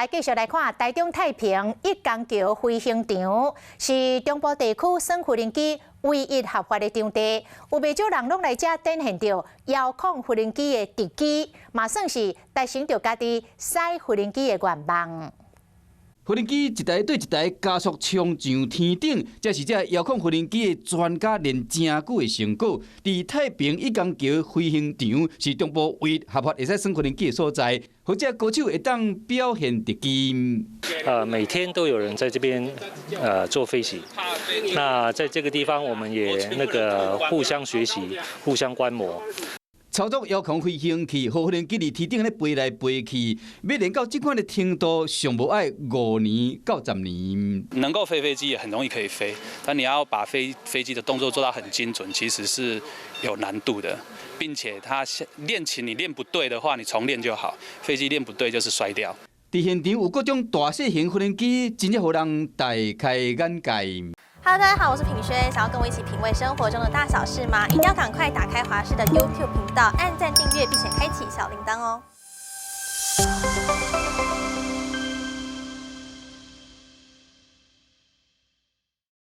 來繼續來看台中太平一江橋飛行場，是中部地區耍無人機唯一合法的場地，有袂少人攏來遮展現著遙控無人機的特技，嘛算是達成著家己駛無人機的願望。無人機一台對一台加速衝上天頂，這是這遙控無人機的專家練誠久的成果。佇太平一江橋飛行場是中部唯一合法會使耍無人機的所在，予這高手會當表現特技。每天都有人在這邊做飛行，那在這個地方我們也那個互相學習、互相觀摩。操作遙控飛行器，予無人機佇天頂咧飛來飛去，欲練到這款的程度，上無愛5年到10年。能夠飛飛機也很容易可以飛，但你要把飛機的動作做到很精準，其實是有難度的，並且它練琴你練不對的話，你重練就好；飛機練不對就是摔掉。佇現場有各種大細型無人機，真正予人大開眼界。 Hello，大家好，我是品軒，想要跟我一起品味生活中的大小事嗎？一定要趕快打開華視的 YouTube 頻道，按讚訂閱，並且開啟小鈴鐺哦。